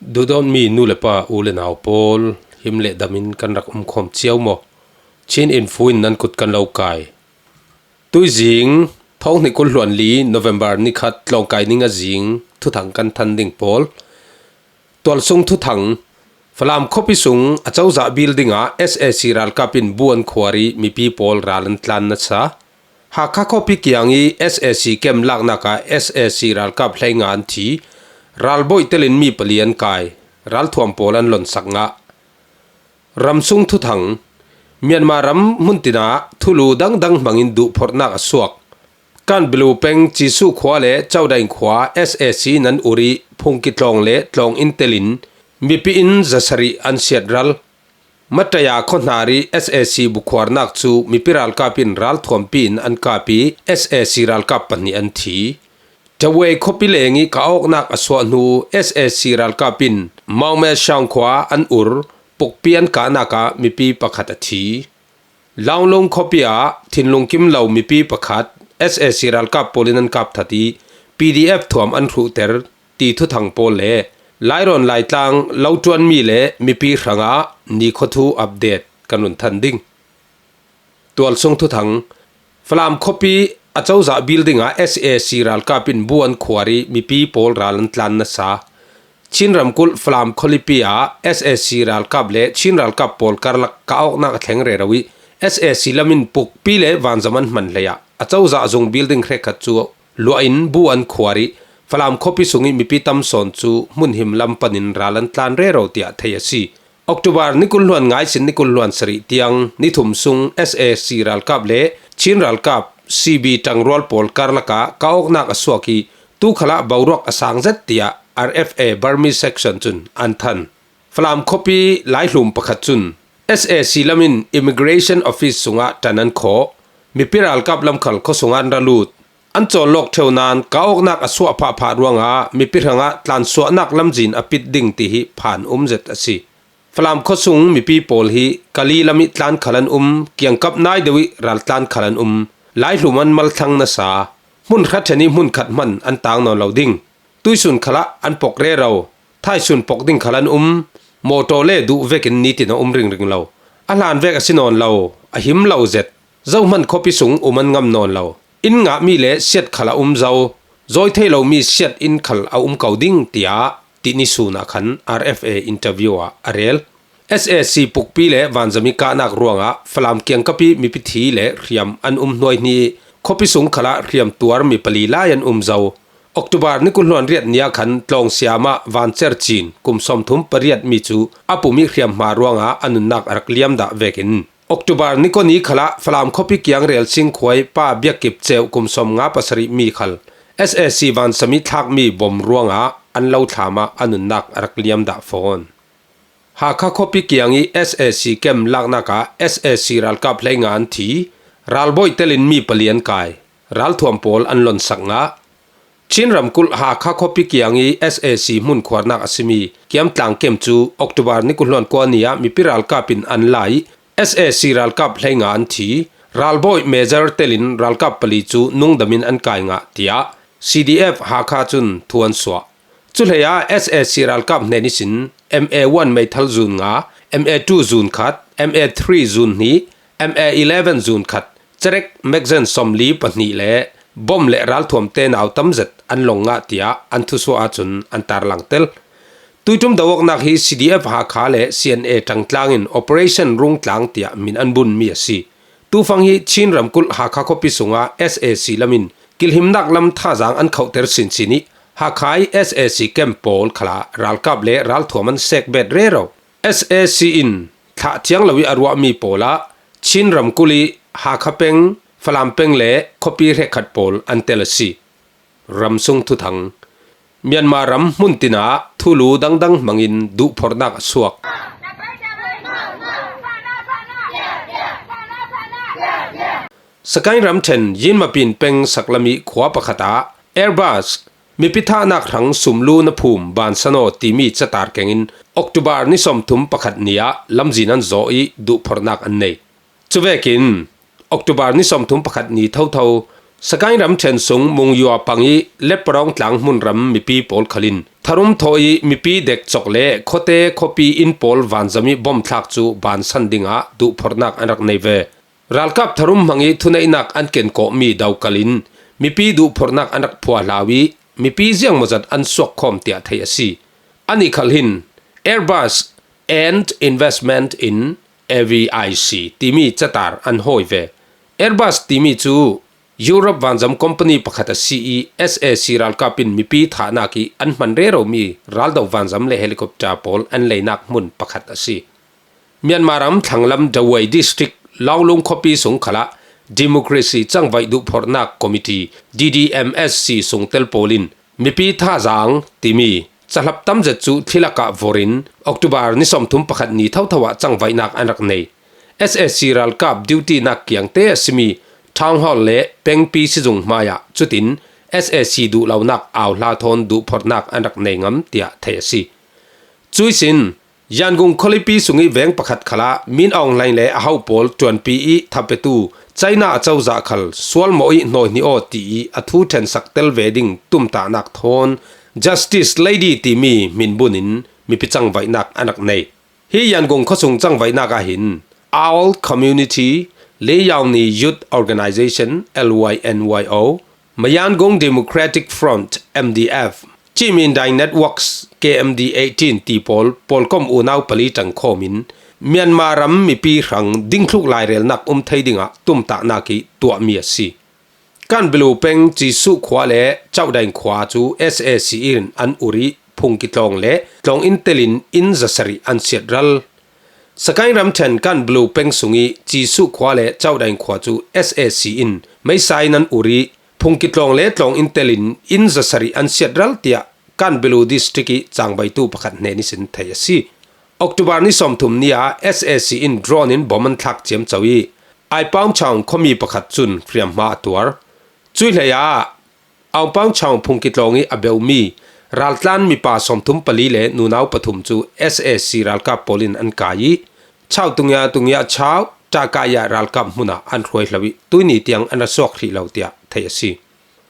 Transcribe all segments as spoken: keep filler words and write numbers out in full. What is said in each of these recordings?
Duhdawtmi nu le pa, u le nau pawl, him leh damin kan rak um khawm ciau maw? Chin Info in nan kut kan lo kai. Tuizing, thawng hnih kul hluan li, November ni khat, tlawngkai ning a zing thuthang kan than ding pawl. Tualsung thuthang. Falam khuapi sung a cozah building ah S A C ralkap in bu an khuar ih mipi pawl ral an tlan nasa. Hakha khuapi kiang ih S A C camp laknak ah S A C ralkap hleinga an thi. Ralbawi telin mi pali an kai. Ralthuam pawl an lonsak ngah. Ramsung thuthang. Myanmar ram hmun tinah thulu dangdang hmangin duhphorhnak a suak. Kanbilu peng Cisuh khua le Caudain khua S A C in an ur ih Phungki tlawng le tlawng inn telin mipi inn zasarih an siat ral. Mataya khuahnar ih S A C bukhuarnak cu mipi ralkap in ralthuampi in an kap ih S A C ralkap pahnih an thi. Tawei khuapi leng ih ka awknak a suah hnu S A C ralkap in Maungme Shaung khua an ur, pukpi an kahnak ah mipi pakhat a thi. Launglung khuapi ah thinlung kim lo mipi pakhat S A C ralkap pawl in an kap that ih P D F thuam an hruhter ti thuthang pawl le Lairawn Laitlang lo ṭuanmi le mipi hrangah nikhua thu update kan run than ding. Tualsung thuthang. Falam khuapi a cozah building ah S A C ralkap in bu an khuar ih mipi pawl ral an tlan nasa. Chin ramkulh Falam khualipi ah S A C ralkap le Chin ralkap pawl karlak ka awknak a thleng rero ih S A C lam in pukpi le vanzam an hman hlei ah a cozah zung building hrekkhat cu luah in bu an khuar ih Falam khuapi sung ih mipi tam sawn cu hmun him lam panin ral an tlan rero tiah thei a si. October ni kul hluan nga ihsin ni kul hluan sarih tiang ni thum sung S A C ralkap le Chin ralkap C B ṭangrual pawl karlak ah ka awknak a suak ih tu khalah boruak a sang zet tiah R F A Burmese Section cun an than. Falam khuapi laihlum pakhat cun S A C lam in Immigration Office sungah ṭan an khawh. Mipi ralkap lam khal khuasung ah an ra lut. An cawnlawk ṭheu nain ka awknak a suah phahphah ruangah mipi hrangah tlansuahnak lamzin a pit ding ti hi phan um zet a si. Falam khuasung mipi pawl hi Kali lam ih tlan khal an um, kiangkap nai deuh ih raltlan khal an um. Laihlum an malthlang nasa. Hmun hra ṭhen ih hmun khat hman an tang nawn lo ding. Tuisun khalah an pok rero. Thaisun pok ding khal an um. Mawtaw le duh vekin nitin a um ringring lo. A hlan vek a si nawn lo. A him lo zet. Zohman khuapi sung um an ngam nawn lo. Inn ngahmi le siat khal a um zo. Zawi thei lomi siat inn khal a um ko ding, tiah tihni sun ah khan R F A interview ah a rel. S A C pukpi le vanzam ih kahnak ruangah Falam kiangkap ih mipi thi le hriam an um hnuaihni ih khuapi sung khalah hriam tuar mi pali lai an um zo. October ni kul hluan riat ni ah khan Tlawng siam ah vancer cin kum sawmthum pariat mi cu a pum ih hriamhma ruangah a nunnak a rak liam dah vekin October ni kua ni khalah Falam khuapi kiang Relsing khua ih Pa Biak Kip Ceu kum sawmnga pasarih mi khal S A C vanzam ih thlakmi bom ruangah an lo thlam ah a nunnak a rak liam dah fawn. Hakha khuapi kiang ih S A C camp laknak ah S A C ralkap hleinga an thi. Ralbawi telin mi pali an kai. Ralthuam pawl an lonsak ngah. Chin ramkulh Hakha khuapi kiang ih S A C hmun khuarnak a simi Kiamtlang camp cu October ni kul hluan kua ni ah mipi ralkap in an la ih S A C ralkap hleinga an thi. Ralbawi Major telin ralkap pali cu nungdam in an kai ngah, tiah C D F Hakha cun thu an suah. Cuhlei ah S A C ralkap hnen ihsin M A one meithal zun nga, M A two zun khat, M A three zun hnih, M A eleven zun khat, cerek magazine sawmli pahnih le bom le ralthuam te nau tam zet an long ngah, tiah an thusuah ahcun an tarlang tel. Tuiṭum do awknak hi C D F Hakha le C N A ṭangtlang in Operation Rungtlang tiah min an bunmi a si. Tufang hi Chin ramkulh Hakha khuapi sungah S A C lam in kilhimnak lam thazaang an khohter sinsin ih Hakha ih S A C camp pawl khalah ralkap le ralthuam an sek bet rero. S A C in thlah thiang lo ih a ruahmi pawl ah Chin ramkulh ih Hakha peng, Falam peng le khuapi hrekkhat pawl an tel a si. Ramsung thuthang. Myanmar ram hmun tinah thulu dangdang hmangin duhphorhnak a suak. Sakain ramṭhen Yinmapin peng saklam ih khua pakhat ah Airbus mipi thahnak hrang sumlu na phum bansan aw timi catar kengin October ni sawmthum pakhat ni ah lamzin an zawh ih duhphorhnak an nei. Cuvekin October ni sawmthum pakhat ni thotho Sagaing ramṭhen sung Mungyua pang ih Leparawng tlang hmunram mipi pawl khalin tharum thaw ih mipi dekcawk le khuate khuapi inn pawl vanzam ih bom thlak cu bansan dingah duhphorhnak an rak nei ve. Ralkap tharum hmang ih thuneihnak an kenkawhmi dokal in mipi duhphorhnak an rak phuahlau ih mipi ziangmawzat an suakkhawm tiah theih a si. Anih khal hin Airbus and Investment in A V I C timi catar an hawi ve. Airbus timi cu Europe vanzam company pakhat a si ih S A C ralkap in mipi thahnak ih an hman reromi raldo vanzam le helicopter pawl an leinak hmun pakhat a si. Myanmar ram thlanglam Dawei District Laulung khuapi sung khalah Democracy Cangvaih Duhphorhnak Committee, D D M S C sungtel pawl in mipi thazang timi cahlap tam zet cu thli lakah vorh in October ni sawmthum pakhat ni thotho ah cangvaihnak an rak nei. S A C ralkap duty nak kiangte a simi Town Hall le pengpi sizung hmaiah cutin S A C duhlonak auhla thawn duhphorhnak an rak nei ngam tiah theih a si. Cuihsin Yangon khualipi sungih veng pakhat khalah Min Aung Hlaing le a hoh pawl ṭuanpi ih thapetu China acozah khal sualmawh ih hnawihnih aw ti ih a thu ṭhensak tel ve ding tumtahnak thawn Justice Lady timi hminbun in mipi cangvaihnak an rak nei. Hi Yangon khuasung cangvaihnak ah hin All Community Liaoni Youth Organization, L Y N Y O, Mayangon Democratic Front, M D F, Chimindai Networks, K M D eighteen ti pawl pawlkom unau pali ṭangkhawm in Myanmar ram mipi hrang dingthluk lairelnak um thei dingah tumtahnak ih tuahmi a si. Kanbilu peng Cisuh khua le Caudain khua cu S A C in an ur ih phungki tlawng le tlawng in telin inn zasarih an siatral. Sagaing ramṭhen Kanbilu peng sungih Cisuh khua le Caudain khua cu S A C in meisa in an ur ih phungki tlawng le tlawng in telin inn zasarih an siatral tiah Kanbilu District ih cangvaitu pakhat hnen ihsin theih a si. October ni sawmthum ni ah S A C in drone in bom an thlak ciamco ih Aipaung Chaung khuami pakhat cun hriamhma a tuar. Cuih hlei ah Aung Paung Chaung phungki tlawng ih a beumi raltlan mipa sawmthum pali le nunau pathum cu S A C ralkap pawl in an kai ih Chau Tungia Tungia Chau Takaya ralkap hmun ah an hruaihlo ih tuihni tiang an ra suak hrih lo tiah theih a si.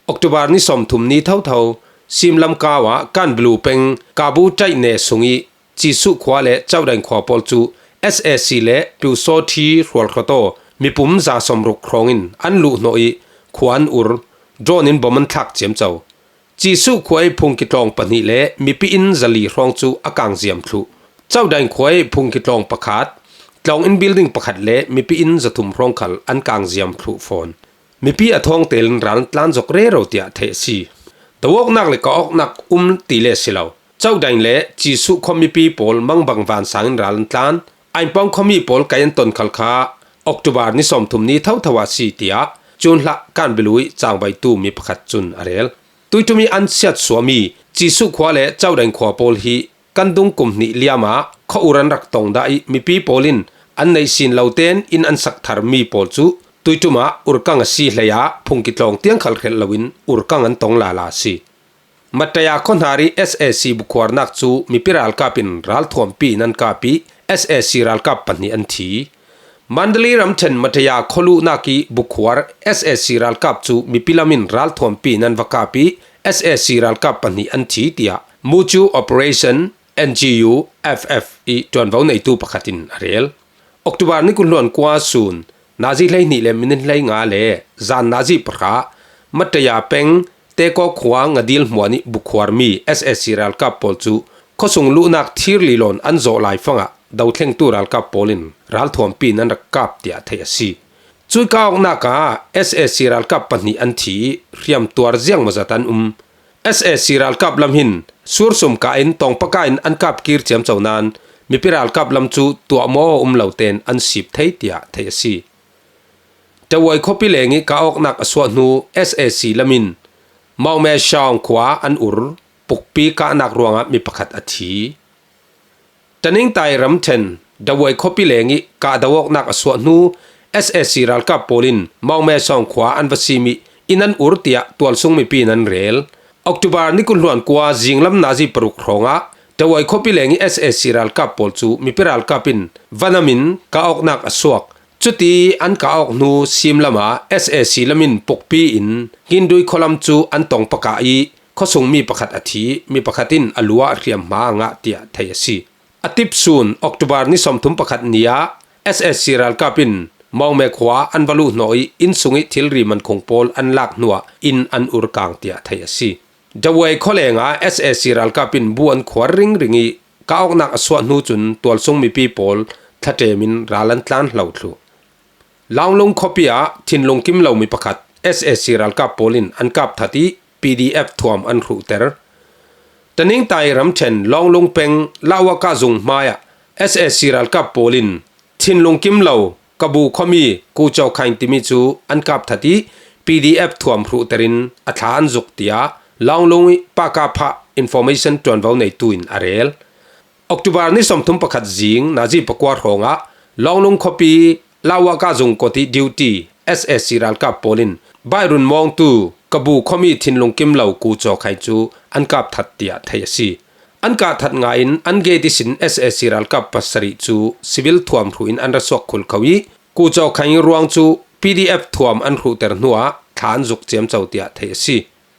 October ni sawmthum ni thotho Simlam kau ah Kanbilu peng Kabu Taihne sungih Cisuh khua le Caudain khua pawl cu S A C le Pyusawthi hrualhrawtaw mipum za sawmruk hrawng in an luhhnawh ih khua an ur, drone in bom an thlak ciamco. Cisuh khua ih phungki tlawng pahnih le mipi inn zali hrawng cu a kangziam thluh. Caudain khua ih phungki tlawng pakhat, tlawng in building pakhat le mipi inn zathum hrawng khal an kangziam thluh fawn. Mipi a thawng tel in ral an tlan zok rero tiah theih a si. Do awknak le kah awknak um ti le si lo. Caudain le Cisuh khuamipi pawl mangbang vansang in ral an tlan. Aimpaung khuami pawl kai an ton khal kha October ni sawmthum ni thotho ah si tiah cun hlah Kanbilu ih cangvaitu mi pakhat cun a rel. Tuiṭum ih an siatsuahmi Cisuh khua le Caudain khua pawl hi kan dung kum hnih liam ah khuaur an rak tong dah ih mipi pawl in an neih sin lo tein inn an sak tharmi pawl cu tuiṭum ah urkang a si hlei ah phungki tlawng tiang khal hrelh loin urkang an tong lala a si. Mataya khuahnar ih S A C bukhuarnak cu mipi ralkap in ralthuampi in an kap ih S A C ralkap pahnih an thi. Mandalay ramṭhen Mataya khualuhnak ih bukhuar S A C ralkap cu mipi lam in ralthuampi in an va kap ih S A C ralkap pahnih an thi tiah Mucu Operation N G U F F ih ṭuanvo neitu pakhat in a rel. October ni kul hluan kua sun nazi hleihnih le minit hleinga le zan nazi pahra Mataya peng Tekaw khua Ngadil hmuan ih bukhuarmi S A C ralkap pawl cu khuasung luhnak thir lilawn an zawh laifangah dothlengtu ralkap pawl in ralthuampi in an rak kap tiah theih a si. Cuih kah awknak ah S A C ralkap pahnih an thi ih hriamtuar ziangmawzat an um. S A C ralkap lam hin sursum kah in tawngpaka in an kap kir ciamco nain mipi ralkap lam cu tuahmaw um lo tein an sip thei tiah theih a si. Tawai khuapi leng ih kah awknak a suah hnu S A C lam in Maumeshawng khua an ur, pukpi kahnak ruangah mi pakhat a thi. Taningtai ramṭhen Dawai khuapi leng ih kah do awknak a suah hnu S A C ralkap pawl in Maumeshawng khua an va sim ih inn an ur tiah tualsung mipi in an rel. October ni kul hluan kua zinglam nazi paruk hrawngah Dawai khuapi leng ih S A C ralkap pawl cu mipi ralkap in vanam in kah awknak a suak. Cuti an kah awk hnu sim lama S A C lamin pukpi in Ngindui khualam cu an tong pakah i khuasungmi pakhat a thi, mi pakhat in a lu ah hriamhma a ngah tiah theih a si. A tipsun October ni sawmthum pakhat ni ah S A C ralkap in Mawngme khua an va luhhnawh i inn sung i thilri mankhung pawl an lak hnuah inn an urkang tiah theih a si. Dawei khualeng ah S A C ralkap in bu an khuar ringring i kah awknak a suah hnu cun tualsung mipi pawl thlaṭem in ral an tlan hlo thluh. Launglung khuapi ah thinlung kim lo mi pakhat S A C ralkap pawl in an kap that i P D F thuam an hruhter. Taningtai ramṭhen Launglung peng Lawaka zung hmaiah S A C ralkap pawl in thinlung kim lo Kabu khuami Ku Caw Khaing timi cu an kap that i P D F thuam hruhter in a thla an zuk, tiah Launglung i Pakapha information ṭuanvo neitu in a rel. October ni sawmthum pakhat zing nazi pakua hrawngah Lawnglung khuapi Lawaka zung kawt i duty S A C ralkap pawl in bairun mawngtu Kabu khuami thinlung kim lo Ku Caw Khaing cu an kap that tiah theih a si. An kah that ngai in an gate ihsin S A C ralkap pasarih cu civil thuam hruh in an ra suak khulkho i Ku Caw Khaing ruang cu P D F thuam an hruhter hnuah thla an zuk ciamco tiah theih a si.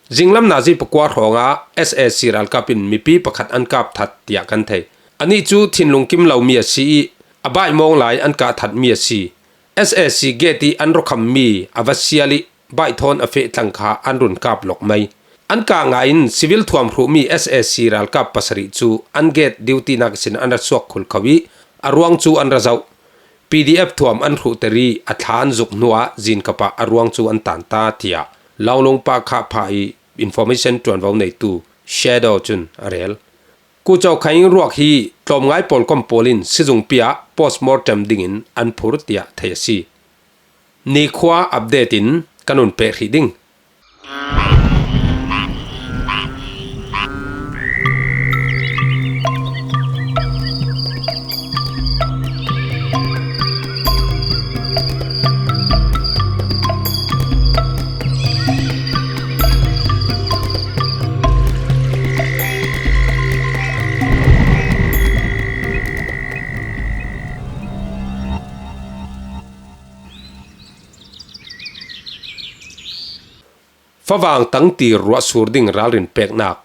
Zinglam nazi pakua hrawngah S A C ralkap in mipi pakhat an kap that tiah kan thei. Anih cu thinlung kim lomi a si i a baihmawng lai an kah thatmi a si. S A C gate i an rukhammi a va sial i baih thawn a feh tlang kha an run kap lawk mai. An kah ngai in civil thuam hruhmi S A C ralkap pasarih cu an gate duty nak ihsin an ra suak khulkho i a ruang cu an ra zoh. P D F thuam an hruhter i a thla an zuk hnuah zinkap ah a ruang cu an tan ta, tiah Lawnglung Pakha pha i information ṭuanvo neitu Shadow cun a rel. Ku Caw Khaing ruak hi tlawmngai pawlkom pawl in sizungpi ah postmortem dingin an phur tiah theih a si. Nikhua update in kan un peh hrih ding. Favang tangtir ruahsur ding ralrin peknak.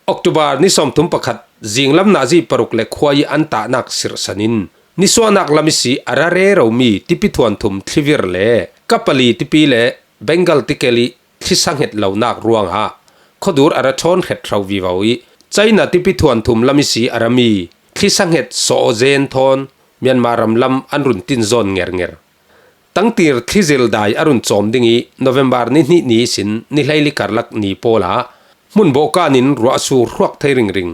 October ni sawmthum pakhat zinglam nazi paruk le khua i an tahnak sirhsan in nisuahnak lam ihsi a ra reromi tipi thuanthum thlivir le kapali tipi le Bengal tikel i thlisanghet lonak ruangah khuadur a ra ṭhawn hret hro vivo i China tipi thuanthum lam ihsi a rami thlisanghet sawzen thawn Myanmar ram lam an run tin zawn ngernger. Tangtir thli zildai a run cawm ding i November ni hnih ni ihsin ni hleili karlak ni pawl ah hmun bawhkan in ruah a sur hruak thei ringring.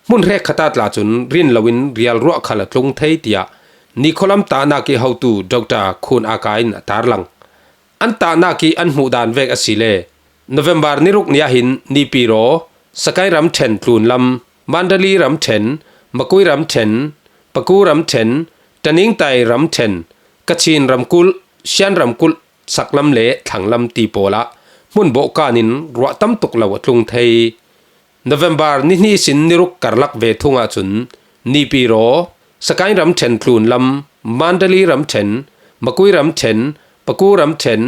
Hmun hrekkhat ah tla cun rin loin rial ruah khal a tlung thei, tiah nikhualam tahnak i hotu Doctor Khun Aka in a tarlang. An tahnak i an hmuh dan vek a si le November ni ruk ni ah hin Nipiro, Sagaing ramṭhen tlunlam, Mandali ramṭhen, Magway ramṭhen, Pegu ramṭhen, Taningtay ramṭhen, Kachin ramkulh, Shan ramkulh saklam le thlanglam ti pawl ah hmun bawhkan in ruah tam tuk lo a tlung thei. November ni hnih ihsin ni ruk karlak ve thung ahcun Nipiro, Sagaing ramṭhen tlunlam, Mandali ramṭhen, Magway ramṭhen, Pegu ramṭhen,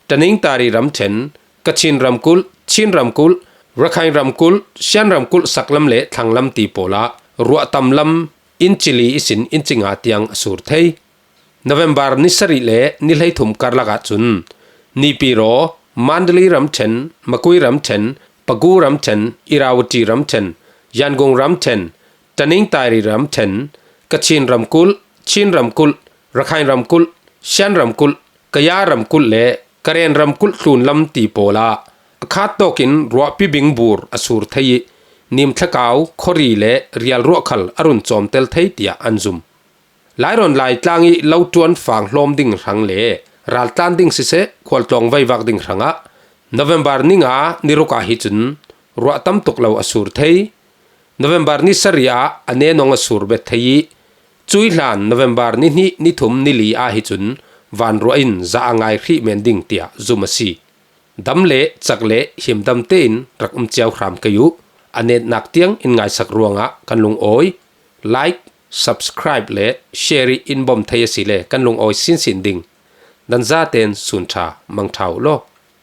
Taningtari ramṭhen, Kachin ramkulh, Chin ramkulh, Rakhine ramkulh, Shan ramkulh saklam le thlanglam ti pawl ah ruah tamlam inci li ihsin inci nga tiang a sur thei. November ni sarih le ni hleithum karlak ahcun Nipiro, Mandali ramṭhen, Magway ramṭhen, Pegu ramṭhen, Irrawaddy ramṭhen, Yangon ramṭhen, Taningtari ramṭhen, Kachin ramkulh, Chin ramkulh, Rakhine ramkulh, Shan ramkulh, Kaya ramkulh le Karen ramkulh tlunlam ti pawl ah a khat tawkin ruahpi bingbur a sur thei i nimthlakau, khawri le rial ruah khal a run cawmtel thei tiah an zum. Lairawn Laitlang i loṭuan fang hlawm ding hrang le raltlan ding siseh, khualtlawng veivak ding hrangah November ni nga ni ruk ah hi cun ruah tam tuk lo a sur thei. November ni sarih ah a nenawng a sur bet thei i cuih hlan November ni hnih, ni thum, ni li ah hi cun vanruah in za a ngai hrih men ding tiah zum a si. Dam le cak le himdam tein rak um cio hram kei uh. A netnak tiang in ngaisak ruangah kan lungawi. Like, Subscribe le share in bawm thei a si le kan lungawi sinsin ding. Nan zaten sun ṭha, mang ṭha uh law.